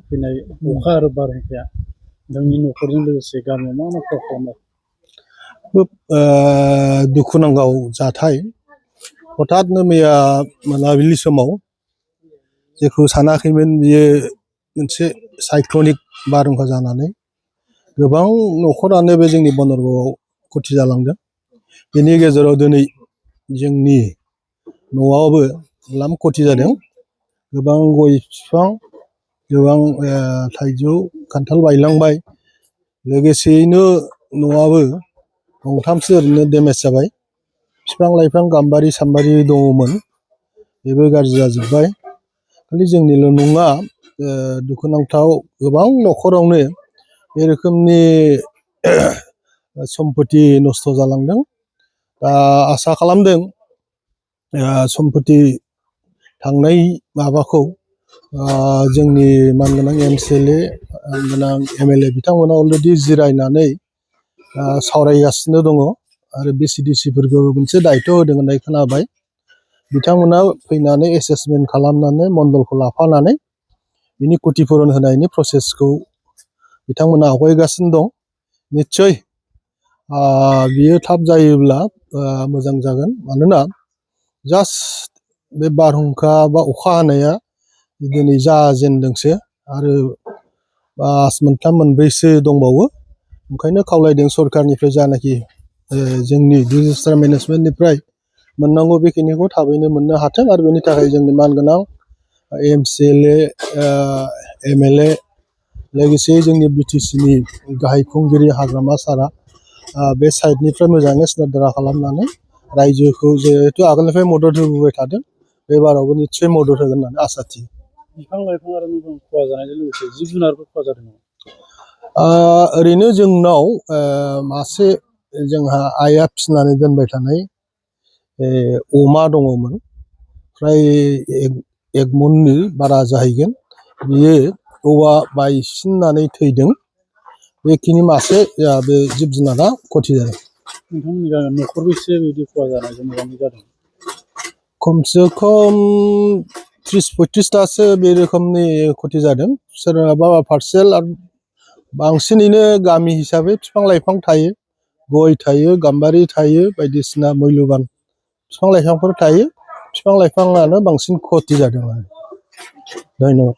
फैनाय अखा आरो बारहुंखाया नोंनि न'खरजों लोगोसे गामियाव मा मा खहा खालामो? खोब दुखुनांथाव जाथाय। हठातनो मैया मोनाबिलि समाव जेखौ सानाखैमोन बियो मोनसे साइक्लनिक बारहुंखा जानानै गोबां न'खरानो बे जोंनि बनरगावआव खथि जालांदों। बेनि गेजेराव दिनै जोंनि न'आवबो गोबां खथि जादों। गोबां गय बिफां, गोबां थाइजौ खान्थाल बायलांबाय। लोगोसेयैनो न'आबो गंथामसो ओरैनो डेमेज जाबाय। बिफां लाइफां गाम्बारि साम्बारि दङमोन, बेबो गाज्रि जाजोब्बाय। खालि जोंनिल' नङा, दुखुनांथाव गोबां न'खरावनो बे रोखोमनि सम्पति नस्थ' जालांदों। दा आसा खालामदों सम्पति थांनाय माबाखौ जोंनि मानगोनां MCLA मानगोनां MLA बिथांमोना अलरेडि जिरायनानै सावरायगासिनो दङ आरो BCDC फोरखौ मोनसे दायथ' होदों होननाय खोनाबाय। बिथांमोना फैनानै एसेसमेन्ट खालामनानै मण्डलखौ लाफानानै बिनि क्षतिपुरन होनायनि प्रसेसखौ बिथांमोना आवगायगासिनो दं। निस्सय बियो थाब जायोब्ला मोजां जागोन। मानोना जास्ट बे बारहुंखा बा अखा हानाया दिनै जाजेनदोंसो आरो मास मोनथाम मोनब्रैसो दंबावो। ओंखायनो खावलायदों सरकारनिफ्राय जानाखि जोंनि डिजास्टार मेनेजमेन्टनिफ्राय मोननांगौ बेखिनिखौ थाबैनो मोननो हाथों आरो बेनि थाखाय जोंनि मानगोनां MCLA MLA लोगोसे जोंनि BTC नि गाहाय खुंगिरि हाग्रामा सारआ बे साइडनिफ्राय मोजाङै सिनादरा खालामनानै रायजोखौ जिहेथु आगोलनिफ्राय मदद होबोबाय थादों, बे बारावबो निस्सय मदद होगोन होननानै आसा थियो। बिफां लाइफां आरो न' बां खहा जानायजों लोगोसे जिब जुनारफोर खहा जादों नामा? ओरैनो जोंनाव मासे जोंहा आइआ फिसिनानै दोनबाय थानाय अमा दङमोन, फ्राय 1 मननि बारा जाहैगोन। बियो औवा बायसिननानै थैदों। बेखिनि मासे बे जिब जुनारा खथि जादों। नोंथांमोननि गामियाव न'खरबेसे बिदि खहा जानायजों मोगा मोगि जादों? खमसे खम 30-35थासो बे रोखोमनि खथि जादों। सोरहाबा पार्सेल आरो बांसिनैनो गामि हिसाबै बिफां लाइफां थायो, गय थायो, गाम्बारि थायो, बायदिसिना मैल्यबान बिफां लाइफांफोर थायो। बिफां लाइफाङानो बांसिन खथि जादों आरो। धन्यबाद।